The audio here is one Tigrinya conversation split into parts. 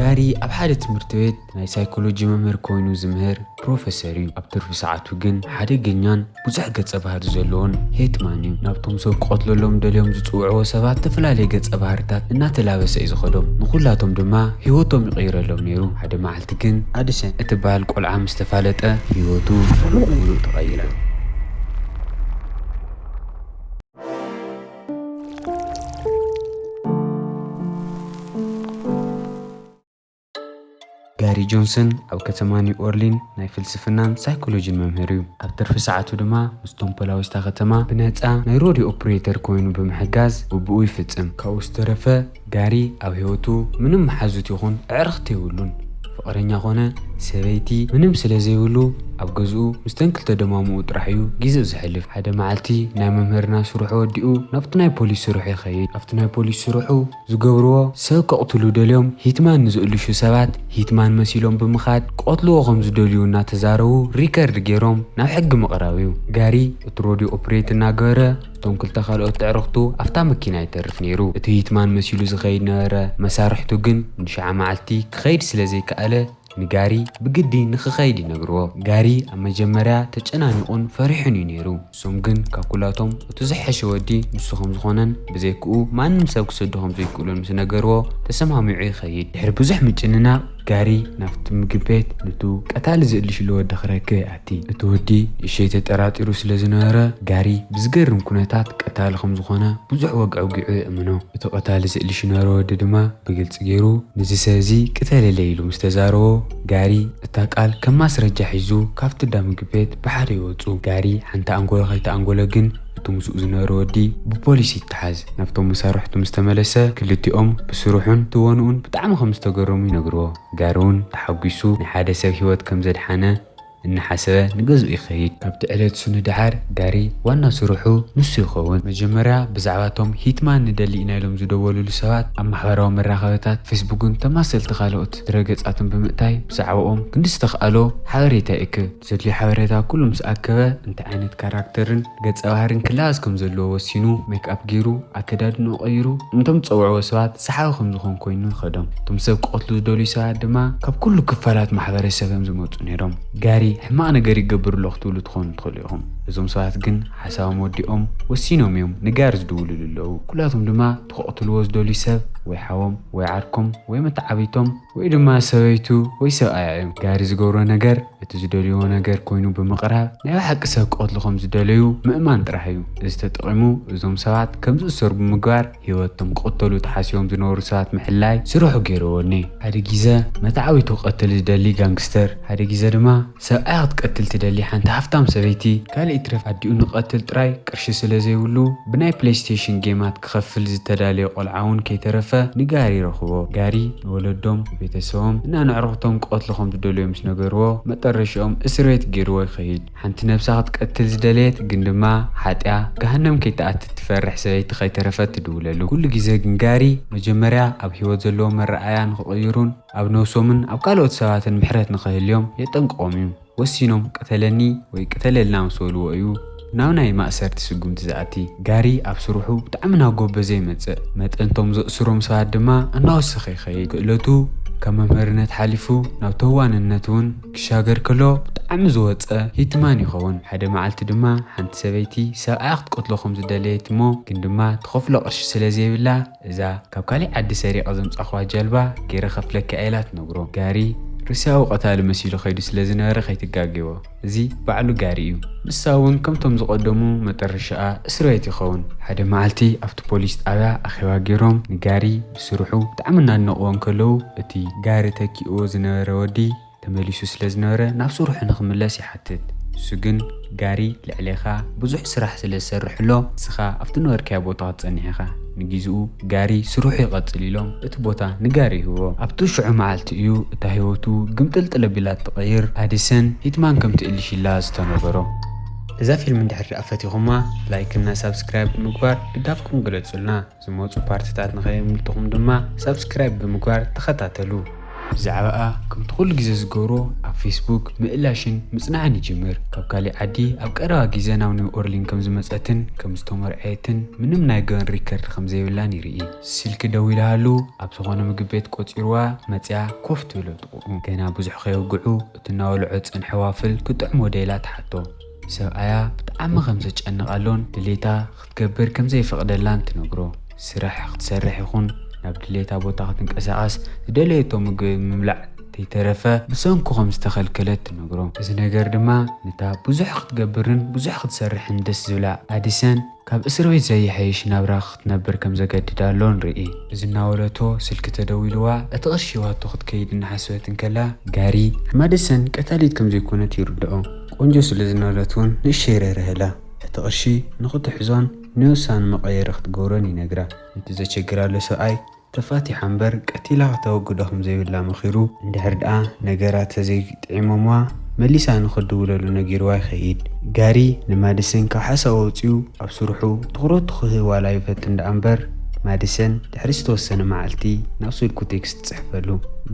ጋሪ ኣብ ሓደ ትምህርቲ ቤት ናይ ሳይኮሎጂ መምህር ኮይኑ ዝምህር ፕሮፌሰር እዩ። ኣብ ትርፊ ሰዓቱ ግን ሓደገኛን ብዙሕ ገጸ ባህሪ ዘለዎን ሄትማን እዩ። ናብቶም ሰብ ክቐትለሎም ደልዮም ዝጽውዕዎ ሰባት ዝተፈላለየ ገጸ ባህርታት እናተላበሰ እዩ ዝኸዶም። ንኹላቶም ድማ ህይወቶም ይቕይረሎም ነይሩ። ሓደ መዓልቲ ግን ኣዲሰን እትበሃል ቆልዓ ምስ ተፋለጠ ህይወቱ ሙሉእ ብሙሉእ ተቐይረ። ጋሪ ጆንሰን ኣብ ከተማ ኒው ኦርሊን ናይ ፍልስፍናን ሳይኮሎጂን መምህር እዩ። ኣብ ትርፊ ሰዓቱ ድማ ምስቶም ፖላዊስታ ከተማ ብነጻ ናይ ሮድዮ ኦፕሬተር ኮይኑ ብምሕጋዝ ግቡኡ ይፍጽም። ካብኡ ዝተረፈ ጋሪ ኣብ ህይወቱ ምንም መሓዙት ይኹን ኣዕርኽቲ የብሉን። ፍቕረኛ ኾነ ሰበይቲ ምንም ስለ ዘይብሉ ኣብ ገዝኡ ምስተን ክልተ ደማምኡ ጥራሕ እዩ ግዜኡ ዘሕልፍ። ሓደ መዓልቲ ናይ መምህርና ስርሑ ወዲኡ ናብቲ ናይ ፖሊስ ስርሑ ይኸይድ። ኣብቲ ናይ ፖሊስ ስርሑ ዝገብርዎ ሰብ ከቕትሉ ደልዮም ሂትማን ንዝእልሹ ሰባት ሂትማን መሲሎም ብምኻድ ክቐትልዎ ከም ዝደልዩ እናተዛረቡ ሪከርድ ገይሮም ናብ ሕጊ ምቕራብ እዩ። ጋሪ እቲ ሮድዮ ኦፕሬት እናገበረ እቶም ክልተ ካልኦት ኣዕሩኽቱ ኣብታ መኪና ይተርፍ ነይሩ። እቲ ሂትማን መሲሉ ዝኸይድ ነበረ። መሳርሕቱ ግን ንሽዓ መዓልቲ ክኸይድ ስለ ዘይከኣለ ንጋሪ ብግዲ ንኽኸይድ ይነግርዎ። ጋሪ ኣብ መጀመርያ ተጨናኒቑን ፈሪሑን እዩ ነይሩ። እሶም ግን ካብ ኩላቶም እቲ ዝሐሸ ወዲ ንሱ ከም ዝኾነን ብዘይክኡ ማንም ሰብ ክሰዱ ከም ዘይክእሉን ምስ ነገርዎ ተሰማሚዑ ይኸይድ። ድሕሪ ብዙሕ ምጭንናቕ ጋሪ ናብቲ ምግቢ ቤት ንቱ ቀታሊ ዝእልሽሉ ወዲ ክረክብ ይኣቲ። እቲ ወዲ እሸይ ተጠራጢሩ ስለ ዝነበረ ጋሪ ብዝገርም ኩነታት ቀታሊ ከም ዝኾነ ብዙሕ ወግዒ ውጊዑ የእምኖ። እቲ ቀታሊ ዝእልሽ ዝነበረ ወዲ ድማ ብግልጺ ገይሩ ነዚ ሰብ እዚ ቅተለለይ ኢሉ ምስ ተዛረቦ፣ ጋሪ እታ ቃል ከም ማስረጃ ሒዙ ካብቲ እንዳ ምግቢ ቤት ብሓደ ይወጹ። ጋሪ ሓንቲ ኣንጎሎ ከይተኣንጎለ ግን እቲ ምስኡ ዝነበረ ወዲ ብፖሊስ ይተሓዝ። ናብቶም መሳርሕቱ ምስ ተመለሰ ክልቲኦም ብስርሑን ትወንኡን ብጣዕሚ ከም ዝተገረሙ ይነግርዎ። ጋሪ እውን ተሓጒሱ ናይ ሓደ ሰብ ህይወት ከም ዘድሓነ እናሓሰበ ንገዝኡ ይኸይድ። ካብቲ ዕለት እሱ ንደሓር ጋሪ ዋና ስርሑ ንሱ ይኸውን። መጀመርያ ብዛዕባቶም ሂትማን ንደሊ ኢና ኢሎም ዝደወሉሉ ሰባት ኣብ ማሕበራዊ መራኸብታት ፌስቡክን ተማሰልቲ ካልኦት ድረገጻትን ብምእታይ ብዛዕባኦም ክንዲ ዝተኽኣሎ ሓበሬታ ይእክብ። ዘድልዮ ሓበሬታ ኩሉ ምስ ኣከበ እንታይ ዓይነት ካራክተርን ገጸ ባህርን ክለኣስ ከም ዘለዎ ወሲኑ ሜክኣፕ ገይሩ ኣከዳድንኡ ቀይሩ ነቶም ዝጸውዕዎ ሰባት ሰሓቢ ከም ዝኾን ኮይኑ ይኸዶም። እቶም ሰብ ክቐትሉ ዝደልዩ ሰባት ድማ ካብ ኩሉ ክፋላት ማሕበረሰብ እዮም ዝመጹ ነይሮም። ጋሪ ሕማቕ ነገር ይገብር ኣሎ ክትብሉ ትኾኑ ትኽእሉ ኢኹም። እዞም ሰባት ግን ሓሳቦም ወዲኦም ወሲኖም እዮም ንጋሪ ዝድውልሉ ኣለዉ። ኩላቶም ድማ እቲ ክቐትልዎ ዝደልዩ ሰብ ወይ ሓዎም ወይ ዓርኮም ወይ መተዓቢቶም ወይ ድማ ሰበይቱ ወይ ሰብኣያ እዮም። ጋሪ ዝገብሮ ነገር እቲ ዝደልይዎ ነገር ኮይኑ ብምቕራብ ናይ ብሓቂ ሰብ ክቐትሉ ከም ዝደለዩ ምእማን ጥራሕ እዩ። እዚ ተጠቒሙ እዞም ሰባት ከም ዝእሰሩ ብምግባር ህይወቶም ክቕተሉ ተሓሲቦም ዝነበሩ ሰባት ምሕላይ ስርሑ ገይርዎ እኒ። ሓደ ግዜ መተዓቢቱ ክቐትል ዝደሊ ጋንግስተር፣ ሓደ ግዜ ድማ ሰብኣያ ክትቀትል ትደሊ ሓንቲ ሃፍታም ሰበይቲ፣ ካልእ ይትረፍ ኣዲኡ ንቐትል ጥራይ ቅርሺ ስለ ዘይብሉ ብናይ ፕሌይስቴሽን ጌማት ክኸፍል ዝተዳለየ ቆልዓ እውን ከይተረፈ ንጋሪ ይረኽቦ። ጋሪ ንወለዶም፣ ቤተሰቦም እና ንዕርኽቶም ክቐትሉ ከም ዝደለዩ ምስ ነገርዎ መጠረሽኦም እስር ቤት ገይርዎ ይኸይድ። ሓንቲ ነብሳ ክትቀትል ዝደለየት ግን ድማ ሓጢኣ ገሃነም ከይትኣትት ትፈርሕ ሰበይቲ ከይተረፈት ትድውለሉ። ኩሉ ግዜ ግን ጋሪ መጀመርያ ኣብ ህይወት ዘለዎ መረኣያ ንኽቕይሩን ኣብ ነብሶምን ኣብ ካልኦት ሰባትን ምሕረት ንኽህልዮም የጠንቅቖም እዩ። ወሲኖም ቅተለኒ ወይ ቅተለልና ምስ በልዎ እዩ ናብ ናይ ማእሰርቲ ስጉምቲ ዝኣቲ። ጋሪ ኣብ ስርሑ ብጣዕሚ እናጎበዘ ይመጽእ። መጠንቶም ዘእስሮም ሰባት ድማ እናወሰኸ ይኸይድ። ክእለቱ ካብ መምህርነት ሓሊፉ ናብ ተዋንነት እውን ክሻገር ከሎ ብጣዕሚ ዝወጸ ሂትማን ይኸውን። ሓደ መዓልቲ ድማ ሓንቲ ሰበይቲ ሰብኣያ ክትቀትሎ ከም ዝደለየት እሞ ግን ድማ ትኸፍሎ ቅርሺ ስለ ዘይብላ እዛ ካብ ካሊእ ዓዲ ሰሪቐ ዘምጻኹዋ ጃልባ ገይረ ከፍለካ እየ ኢላ ትነግሮ። ጋሪ ሩስያዊ ቀታሊ መሲሉ ከይዱ ስለ ዝነበረ ከይትጋገይዎ። እዚ ባዕሉ ጋሪ እዩ። ንሳ እውን ከምቶም ዝቐደሙ መጠረሻኣ እስር ቤት ይኸውን። ሓደ መዓልቲ ኣብቲ ፖሊስ ጣብያ ኣኼባ ገይሮም ንጋሪ ብስርሑ ብጣዕሚ እናድነቕዎ እንከለዉ እቲ ጋሪ ተኪእዎ ዝነበረ ወዲ ተመሊሱ ስለ ዝነበረ ናብ ስርሑ ንኽምለስ ይሓትት። እሱ ግን ጋሪ ልዕሌኻ ብዙሕ ስራሕ ስለ ዝሰርሕ ኣሎ፣ ንስኻ ኣብቲ ነበርካዮ ቦታ ክትጸንሕ ኢኻ። ንጊዜኡ ጋሪ ስርሑ ይቐጽል ኢሎም እቲ ቦታ ንጋሪ ይህብዎ። ኣብቲ ሽዑ መዓልቲ እዩ እታ ህይወቱ ግምጥልጥል ኣቢላ እትቐይር ኣዲሰን ሂትማን ከም ትእልሽ ኢላ ዝተነገሮ። እዛ ፊልም እንድሕር ደኣ ፈቲኹማ ላይክ እና ሳብስክራይብ ብምግባር ድጋፍኩም ግለጹልና። ዝመጹ ፓርትታት ንኸየምልጥኹም ድማ ሳብስክራይብ ብምግባር ተኸታተሉ። ብዛዕባኣ ከምቲ ኩሉ ግዜ ዝገብሮ ኣብ ፌስቡክ ምእላሽን ምጽናዕን ይጅምር። ካብ ካሊእ ዓዲ ኣብ ቀረባ ግዜ ናብ ኒው ኦርሊን ከም ዝመጸትን ከም ዝተመርዐየትን ምንም ናይ ገበን ሪከርድ ከም ዘይብላን ይርኢ። ስልኪ ደው ኢላሃሉ ኣብ ዝኾነ ምግቢ ቤት ቆጺርዋ መጽያ ኮፍ ትብል ኣብ ጥቕኡ። ገና ብዙሕ ከየውግዑ እቲ እናበልዖ ዝጸንሐ ዋፍል ክጥዕሞ ደይላ ትሓቶ። ሰብኣያ ብጣዕሚ ከም ዘጨንቓሎን ድሌታ ክትገብር ከም ዘይፈቕደላን ትነግሮ። ስራሕ ክትሰርሕ ይኹን ናብ ድሌታ ቦታ ክትንቀሳቐስ ዝደለየቶ ምግቢ ምብላዕ ተይተረፈ ብሰንኩ ከም ዝተኸልከለት ትነግሮ። እዚ ነገር ድማ ነታ ብዙሕ ክትገብርን ብዙሕ ክትሰርሕን ደስ ዝብላ ኣዲሰን ካብ እስር ቤት ዘይሐይሽ ናብራ ክትነብር ከም ዘገድዳ ኣሎ ንርኢ። እዚ እናበለቶ ስልኪ ተደዊልዋ እቲ ቅርሺ ዋቶ ክትከይድ እናሓሰበት እንከላ ጋሪ ማዲሰን ቀታሊት ከም ዘይኮነት ይርድኦ። ቆንጆ ስለ ዝነበረት እውን ንእሸይ ረርህላ። እቲ ቅርሺ ንኽትሕዞን ንውሳን መቐየሪ ክትገብሮን ይነግራ። ነቲ ዘቸግራ ኣሎ ሰብኣይ ተፋቲሓ እምበር ቀቲላ ከተወግዶ ከም ዘይብላ መኺሩ፣ እንድሕር ደኣ ነገራት ተዘይጥዒሞምዋ መሊሳ ንኽድውለሉ ነጊርዋ ይኸይድ። ጋሪ ንማዲሰን ካብ ሓሳብ ኣውጺኡ ኣብ ስርሑ ትኹረቱ ክህብ ዋላ ይፈትን ደኣ እምበር፣ ማዲሰን ድሕሪ ዝተወሰነ መዓልቲ ናብ ስልኩ ቴክስት ትጽሕፈሉ።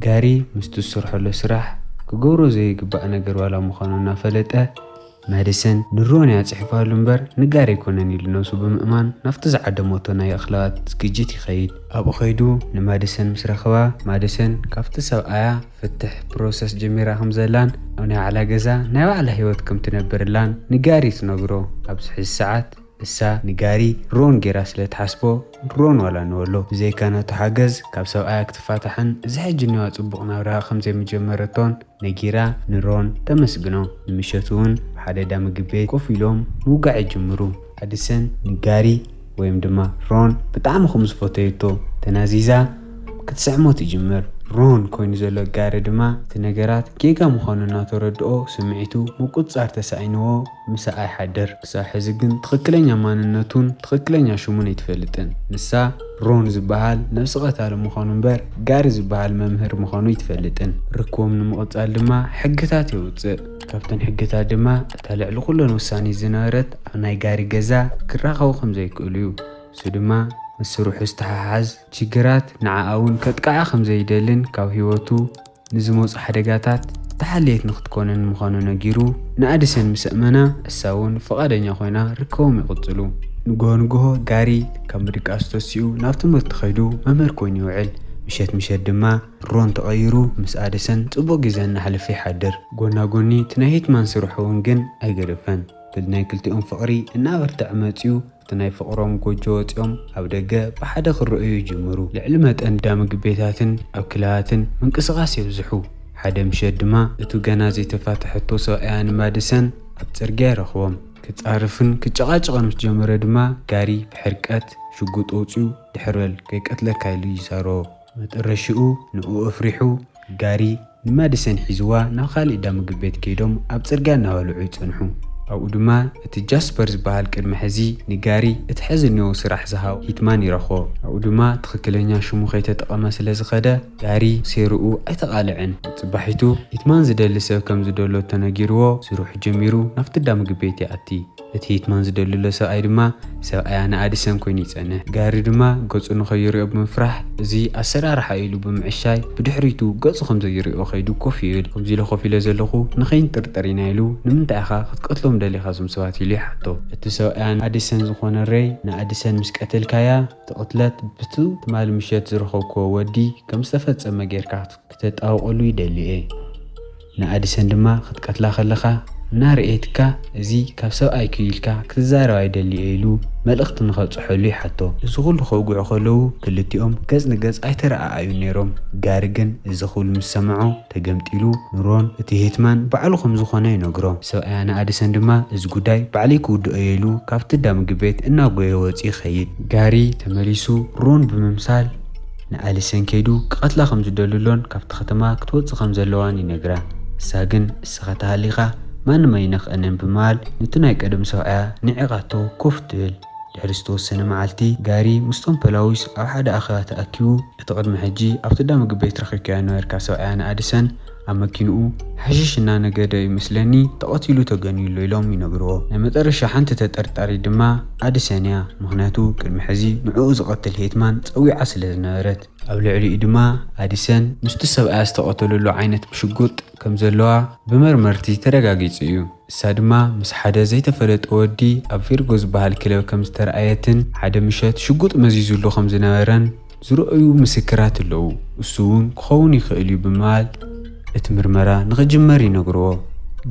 ጋሪ ምስቲ ዝሰርሐሉ ስራሕ ክገብሮ ዘይግባእ ነገር ዋላ ምዃኑ እናፈለጠ፣ ማዲሰን ንሮን እያ ጽሒፋሉ እምበር ንጋሪ ኣይኮነን ኢሉ ነብሱ ብምእማን ናብቲ ዝዓደመቶ ናይ ኣኽላባት ዝግጅት ይኸይድ። ኣብኡ ኸይዱ ንማዲሰን ምስ ረኸባ፣ ማዲሰን ካብቲ ሰብኣያ ፍትሕ ፕሮሰስ ጀሚራ ከም ዘላን ኣብ ናይ ባዕላ ገዛ ናይ ባዕላ ህይወት ከም ትነብርላን ንጋሪ ትነግሮ። ኣብዚ ሕዚ ሰዓት እሳ ንጋሪ ሮን ጌራ ስለ ትሓስቦ ሮን ዋላ ንበሎ ብዘይካ ናቱ ሓገዝ ካብ ሰብኣያ ክትፋታሕን እዚ ሕጂ እኒዋ ጽቡቕ ናብራ ከም ዘይምጀመረቶን ነጊራ ንሮን ተመስግኖ። ንምሸቱ እውን ሓደ ዳ ምግቢ ቤት ኮፍ ኢሎም ምውጋዕ ይጅምሩ። ኣዲሰን ንጋሪ ወይም ድማ ሮን ብጣዕሚ ከም ዝፈተየቶ ተናዚዛ ክትስዕሞ ትጅምር። ሮን ኮይኑ ዘሎ ጋሪ ድማ እቲ ነገራት ጌጋ ምዃኑ እናተረድኦ ስምዒቱ ምቁጽጻር ተሳኢንዎ ምሳኣ ይሓድር። ክሳብ ሕዚ ግን ትኽክለኛ ማንነቱን ትኽክለኛ ሽሙን ኣይትፈልጥን። ንሳ ሮን ዝበሃል ነብሲ ቀታሊ ምዃኑ እምበር ጋሪ ዝበሃል መምህር ምዃኑ ኣይትፈልጥን። ርክቦም ንምቕጻል ድማ ሕግታት የውጽእ። ካብተን ሕግታት ድማ እታ ልዕሊ ኩለን ውሳኔ ዝነበረት ኣብ ናይ ጋሪ ገዛ ክራኸቡ ከም ዘይክእሉ እዩ። እሱ ድማ ምስ ስርሑ ዝተሓሓዝ ሽግራት ንዓኣ እውን ከጥቅዓ ከም ዘይደልን ካብ ህይወቱ ንዝመፁ ሓደጋታት ተሓልየት ንክትኮንን ምዃኑ ነጊሩ ንኣዲሰን ምስ ኣእመና እሳ እውን ፍቓደኛ ኮይና ርክቦም ይቕፅሉ። ንግሆ ንግሆ ጋሪ ካብ ምድቃስ ተሲኡ ናብ ትምህርቲ ከይዱ መምህር ኮይኑ ይውዕል። ምሸት ምሸት ድማ ሮን ተቐይሩ ምስ ኣዲሰን ፅቡቕ ግዜ እናሕለፈ ይሓድር። ጎና ጎኒ እቲ ናይ ሂትማን ስርሑ እውን ግን ኣይገደፈን። በቲ ናይ ክልቲኦም ፍቕሪ እናበርትዐ መፂኡ እቲ ናይ ፍቕሮም ጎጆ ወፂኦም ኣብ ደገ ብሓደ ክረኣዩ ይጅምሩ። ልዕሊ መጠን እንዳ ምግቢ ቤታትን ኣብ ክለባትን ምንቅስቓስ የብዝሑ። ሓደ ምሸት ድማ እቱ ገና ዘይተፋተሐቶ ሰብኣያ ንማዲሰን ኣብ ፅርግያ ይረኽቦም። ክጻርፍን ክጨቓጨቕን ምስ ጀመረ ድማ ጋሪ ብሕርቀት ሽጉጥ ኣውፂኡ ድሕር በል ከይቀትለካ ኢሉ ይዛረቦ። መጠረሽኡ ንኡ ኣፍሪሑ ጋሪ ንማዲሰን ሒዝዋ ናብ ካሊእ እንዳ ምግቢ ቤት ከይዶም ኣብ ጽርግያ እናበልዑ ይጸንሑ። ኣብኡ ድማ እቲ ጃስፐር ዝበሃል ቅድሚ ሕዚ ንጋሪ እቲ ሕዚ እኒኦ ስራሕ ዝሃቦ ሂትማን ይረኽቦ። ኣብኡ ድማ ትኽክለኛ ሽሙ ከይተጠቐመ ስለ ዝኸደ ጋሪ ሴርኡ ኣይተቓልዕን። ጽባሒቱ ሂትማን ዝደሊ ሰብ ከም ዝደሎ ተነጊርዎ ስርሑ ጀሚሩ ናብቲ እንዳ ምግቢ ቤት ይኣቲ። እቲ ሂትማን ዝደልሎ ሰብኣይ ድማ ሰብኣያ ንኣዲሰን ኮይኑ ይጸንሕ። ጋሪ ድማ ገጹ ንኸይሪኦ ብምፍራሕ እዚ ኣሰራርሓ ኢሉ ብምዕሻይ ብድሕሪቱ ገጹ ከም ዘይሪኦ ከይዱ ኮፍ ይብል። ከምዚ ኢለ ኮፍ ኢለ ዘለኹ ንኸይንጥርጠር ኢና ኢሉ ንምንታይ ኢኻ ክትቀትሎም ደሊኻ እዞም ሰባት ኢሉ ይሓቶ። እቲ ሰብኣያ ንኣዲሰን ዝኾነ ሬይ ንኣዲሰን ምስ ቀተልካያ እቲ ቅትለት ብቱ ትማሊ ምሸት ዝረኸብክዎ ወዲ ከም ዝተፈጸመ ጌርካ ክተጣብቐሉ ይደሊ እየ። ንኣዲሰን ድማ ክትቀትላ ከለኻ እናርኤትካ እዚ ካብ ሰብኣይኪ ኢልካ ክትዛረብ ኣይደሊ እየ ኢሉ መልእኽቲ ንኸብፅሐሉ ይሓቶ። እዚ ኩሉ ከውግዑ ከለዉ ክልቲኦም ገፅ ንገፅ ኣይተረኣኣዩን ነይሮም። ጋሪ ግን እዚ ኩሉ ምስ ሰምዖ ተገምጢሉ ንሮን እቲ ሂትማን ባዕሉ ከም ዝኾነ ይነግሮ። ሰብኣያ ንኣዲሰን ድማ እዚ ጉዳይ ባዕለይ ክውድኦ እየ ኢሉ ካብቲ እንዳ ምግቢ ቤት እናጎየ ወፂኡ ይኸይድ። ጋሪ ተመሊሱ ሮን ብምምሳል ንኣሊሰን ከይዱ ክቐትላ ከም ዝደልሎን ካብቲ ከተማ ክትወጽእ ከም ዘለዋን ይነግራ። እሳ ግን እስኻ ተሃሊኻ ማንም ኣይነኽእንን ብምባል ነቲ ናይ ቀደም ሰብኣያ ንዒቓቶ ኮፍ ትብል። ድሕሪ ዝተወሰነ መዓልቲ ጋሪ ምስቶም ፖላዊስ ኣብ ሓደ ኣኼባ ተኣኪቡ እቲ ቅድሚ ሕጂ ኣብቲ እንዳ ምግቢ ቤት ረኺብካዮ ነበርካ ሰብኣያ ንኣዲሰን ኣብ መኪንኡ ሓሽሽ እናነገደ እዩ መስለኒ ተቐቲሉ ተገንዩ ኣሎ ኢሎም ይነግርዎ። ናይ መጠረሻ ሓንቲ ተጠርጣሪት ድማ ኣዲሰን እያ። ምኽንያቱ ቅድሚ ሕዚ ንዕኡ ዝቐትል ሄትማን ጸዊዓ ስለ ዝነበረት። ኣብ ልዕሊኡ ድማ ኣዲሰን ምስቲ ሰብኣያ ዝተቐተለሉ ዓይነት ሽጉጥ ከም ዘለዋ ብመርመርቲ ተረጋጊጹ እዩ። እሳ ድማ ምስ ሓደ ዘይተፈለጠ ወዲ ኣብ ፌርጎ ዝበሃል ክለብ ከም ዝተረኣየትን ሓደ ምሸት ሽጉጥ መዚዙሉ ከም ዝነበረን ዝረኣዩ ምስክራት ኣለዉ። እሱ እውን ክኸውን ይኽእል እዩ ብምባል እቲ ምርመራ ንኽጅመር ይነግርዎ።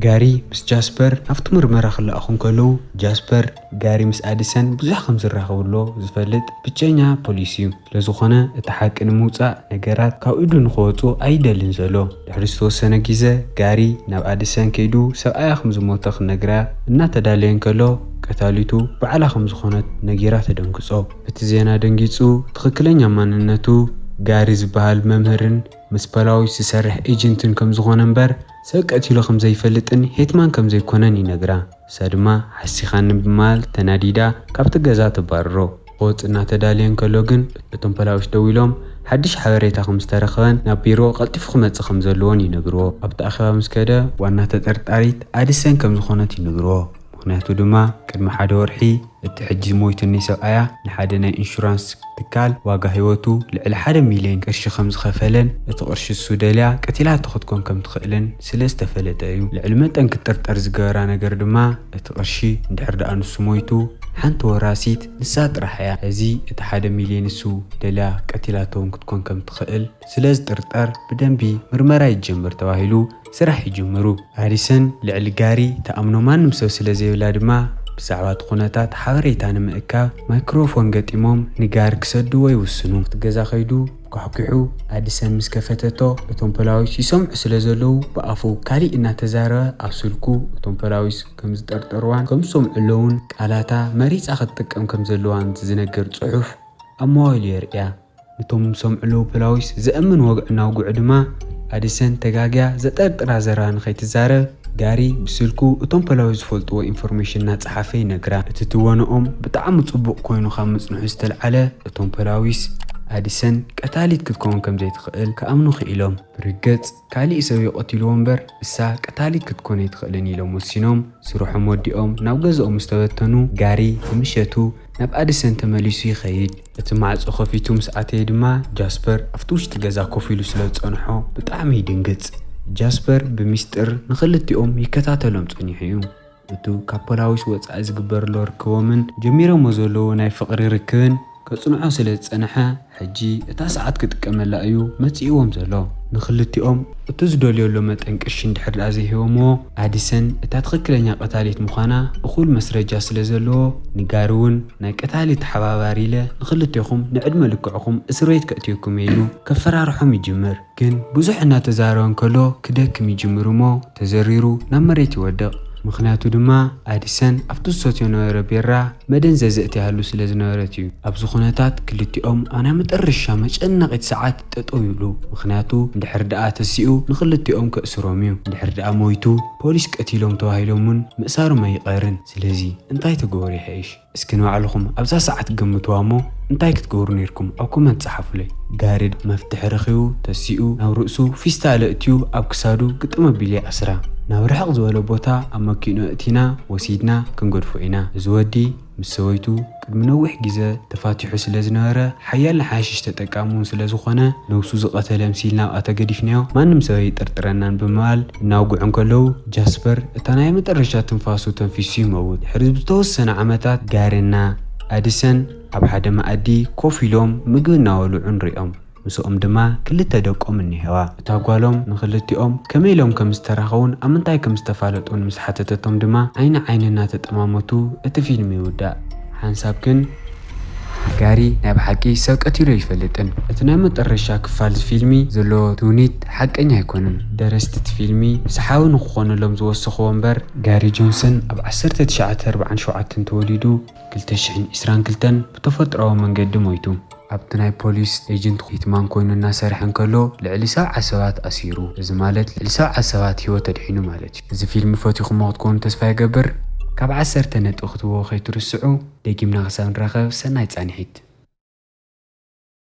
ጋሪ ምስ ጃስፐር ኣብቲ ምርመራ ክለኣኹ እንከለዉ ጃስፐር ጋሪ ምስ ኣዲሰን ብዙሕ ከም ዝራኸብሎ ዝፈልጥ ብቸኛ ፖሊስ እዩ። ስለዝኾነ እቲ ሓቂ ንምውጻእ ነገራት ካብ ኢዱ ንኽወጹ ኣይደልን ዘሎ። ድሕሪ ዝተወሰነ ግዜ ጋሪ ናብ ኣዲሰን ከይዱ ሰብኣያ ከም ዝሞተ ክነግራ እናተዳለየ እንከሎ ቀታሊቱ ባዕላ ከም ዝኾነት ነጊራ ተደንግጾ። እቲ ዜና ደንጊጹ ትኽክለኛ ማንነቱ ጋሪ ዝበሃል መምህርን ምስ ፖላዊስ ዝሰርሕ ኤጀንትን ከም ዝኾነ እምበር ሰብ ቀቲሉ ከም ዘይፈልጥን ሄትማን ከም ዘይኮነን ይነግራ። እሳ ድማ ሓሲኻኒ ብምባል ተናዲዳ ካብቲ ገዛ ተባርሮ። ክወጽእ እናተዳለየ እንከሎ ግን እቶም ፖላዊስ ደዊሎም ሓድሽ ሓበሬታ ከም ዝተረኸበን ናብ ቢሮ ቀልጢፉ ክመጽእ ከም ዘለዎን ይነግርዎ። ኣብቲ ኣኼባ ምስ ከደ ዋና ተጠርጣሪት ኣዲሰን ከም ዝኾነት ይነግርዎ። ምኽንያቱ ድማ ቅድሚ ሓደ ወርሒ እቲ ሕጂ ሞይቱኒ ሰብኣያ ንሓደ ናይ ኢንሹራንስ ትካል ዋጋ ህይወቱ ልዕሊ ሓደ ሚልዮን ቅርሺ ከም ዝኸፈለን እቲ ቅርሺ እሱ ደልያ ቀቲላቶ ክትኮን ከም ትኽእልን ስለ ዝተፈለጠ እዩ። ልዕሊ መጠን ክትጥርጠር ዝገበራ ነገር ድማ እቲ ቅርሺ እንድሕር ደኣ ንሱ ሞይቱ ሓንቲ ወራሲት ንሳ ጥራሕ እያ። እዚ እቲ ሓደ ሚልዮን እሱ ደልያ ቀቲላቶ እውን ክትኮን ከም ትኽእል ስለ ዝጥርጠር ብደንቢ ምርመራ ይጀምር ተባሂሉ ስራሕ ይጅምሩ። ኣዲሰን ልዕሊ ጋሪ ተኣምኖ ማንም ሰብ ስለ ዘይብላ ድማ ብዛዕባ እቲ ኩነታት ሓበሬታ ንምእካብ ማይክሮፎን ገጢሞም ንጋሪ ክሰድዎ ይውስኑ። እቲ ገዛ ከይዱ ኳሕኲሑ ኣዲሰን ምስ ከፈተቶ እቶም ፖላዊስ ይሰምዑ ስለ ዘለዉ ብኣፉ ካሊእ እናተዛረበ ኣብ ስልኩ እቶም ፖላዊስ ከም ዝጠርጠርዋን ከም ዝሰምዑ ኣለውን ቃላታ መሪጻ ክትጥቀም ከም ዘለዋን ዝነገር ጽሑፍ ኣብ ሞባይሉ የርእያ። ነቶም ዝሰምዑ ኣለዉ ፖላዊስ ዘእምን ወግዒ እናውግዑ ድማ ኣዲሰን ተጋግያ ዘጠርጥራ ዘረባ ንኸይትዛረብ ጋሪ ብስልኩ እቶም ፖላዊስ ዝፈልጥዎ ኢንፎርሜሽን እናጸሓፈ ይነግራ። እቲ ትወነኦም ብጣዕሚ ጽቡቕ ኮይኑ ካብ ምጽንሑ ዝተልዓለ እቶም ፖላዊስ ኣዲሰን ቀታሊት ክትከውን ከም ዘይትኽእል ክኣምኑ ክኢሎም። ብርግጽ ካሊእ ሰብ እዩ ቀቲልዎ እምበር እሳ ቀታሊት ክትኮን ኣይትኽእልን ኢሎም ወሲኖም ስርሖም ወዲኦም ናብ ገዝኦም ምስ ተበተኑ ጋሪ ብምሸቱ ናብ ኣዲሰን ተመሊሱ ይኸይድ። እቲ ማዕጾ ከፊቱ ምስ ኣተየ ድማ ጃስፐር ኣብቲ ውሽጢ ገዛ ኮፍ ኢሉ ስለ ዝጸንሖ ብጣዕሚ ይድንግጽ። ጃስፐር ብሚስጥር ንኽልቲኦም ይከታተሎም ጸኒሑ እዩ። እቱ ካብ ፖላዊስ ወጻኢ ዝግበር ኣሎ ርክቦምን ጀሚሮሞ ዘለዉ ናይ ፍቕሪ ርክብን ከጽንዖ ስለ ዝጸንሐ ሕጂ እታ ሰዓት ክጥቀመላ እዩ መጺእዎም ዘሎ። ንኽልቲኦም እቲ ዝደልዮ ኣሎ መጠን ቅርሺ እንድሕር ደኣ ዘይሂቦምዎ ኣዲሰን እታ ትኽክለኛ ቀታሊት ምዃና እኹል መስረጃ ስለ ዘለዎ ንጋሪ እውን ናይ ቀታሊ ተሓባባሪ ኢለ ንኽልቴኹም ንዕድመ ልክዕኹም እስር ቤት ከእትየኩም እየ ኢሉ ከፈራርሖም ይጅምር። ግን ብዙሕ እናተዛረበ እንከሎ ክደክም ይጅምር እሞ ተዘሪሩ ናብ መሬት ይወድቕ። ምኽንያቱ ድማ ኣዲሰን ኣብቲ ዝሰትዮ ነበረ ቤራ መደንዘዘ እትያሃሉ ስለ ዝነበረት እዩ። ኣብዚ ኩነታት ክልቲኦም ኣብ ናይ መጠረሻ መጨነቒት ሰዓት ጠጠው ይብሉ። ምኽንያቱ እንድሕር ደኣ ተሲኡ ንኽልቲኦም ከእስሮም እዩ። እንድሕር ደኣ ሞይቱ ፖሊስ ቀቲሎም ተባሂሎም እውን ምእሳሮም ኣይቐርን። ስለዚ እንታይ ተገበሩ ይሐይሽ? እስኪ ንባዕልኹም ኣብዛ ሰዓት ገምትዋ እሞ እንታይ ክትገብሩ ነይርኩም ኣብ ኮመንት ጸሓፉለይ። ጋሪ መፍትሒ ረኺቡ ተሲኡ ናብ ርእሱ ፊስታል ኣእትዩ ኣብ ክሳዱ ግጥም ኣቢሉ ይኣስራ። ናብ ርሕቕ ዝበለ ቦታ ኣብ መኪንኡ ኣእቲና ወሲድና ክንገድፎ ኢና። እዚ ወዲ ምስ ሰበይቱ ቅድሚ ነዊሕ ግዜ ተፋቲሑ ስለ ዝነበረ ሓያል ናይ ሓሽሽ ተጠቃሚ እውን ስለ ዝኾነ ነብሱ ዝቐተለ ምሲልና ኣብኣ ተገዲፍናዮ ማንም ሰብ ኣይጠርጥረናን ብምባል እናውግዑ እንከለዉ ጃስፐር እታ ናይ መጠረሻ ትንፋሱ ተንፊሱ ይመውት። ድሕሪ ዝተወሰነ ዓመታት ጋሪና ኣዲሰን ኣብ ሓደ መኣዲ ኮፍ ኢሎም ምግቢ እናበልዑ ንሪኦም። ምስኦም ድማ ክልተ ደቆም እኒሄዋ። እታ ጓሎም ንክልቲኦም ከመይ ኢሎም ከም ዝተራኸቡን ኣብ ምንታይ ከም ዝተፋለጡን ምስ ሓተተቶም ድማ ዓይኒ ዓይኒ እናተጠማመቱ እቲ ፊልም ይውዳእ። ሓንሳብ ግን ጋሪ ናይ ብሓቂ ሰብ ቀቲሉ ኣይፈልጥን። እቲ ናይ መጠረሻ ክፋል ፊልሚ ዘሎ ትውኒት ሓቀኛ ኣይኮነን። ደረስቲ እቲ ፊልሚ ሰሓቢ ንክኾነሎም ዝወሰኽዎ እምበር ጋሪ ጆንሰን ኣብ ዓሰርተ ትሽዓተ ኣርብዓን ሸውዓተን ተወሊዱ ክልተ ሽሕን ዕስራን ክልተን ብተፈጥሮኣዊ መንገዲ ሞይቱ። ኣብቲ ናይ ፖሊስ ኤጀንት ሂትማን ኮይኑ እናሰርሐ እንከሎ ልዕሊ ሰብዓ ሰባት ኣሲሩ። እዚ ማለት ልዕሊ ሰብዓ ሰባት ህይወት ኣድሒኑ ማለት እዩ። እዚ ፊልም ፈቲኹሞ ክትኮኑ ተስፋ ይገብር። ካብ ዓሰርተ ነጥቢ ክትብዎ ከይትርስዑ። ደጊምና ክሳብ ንራኸብ ሰናይ ጻንሒት።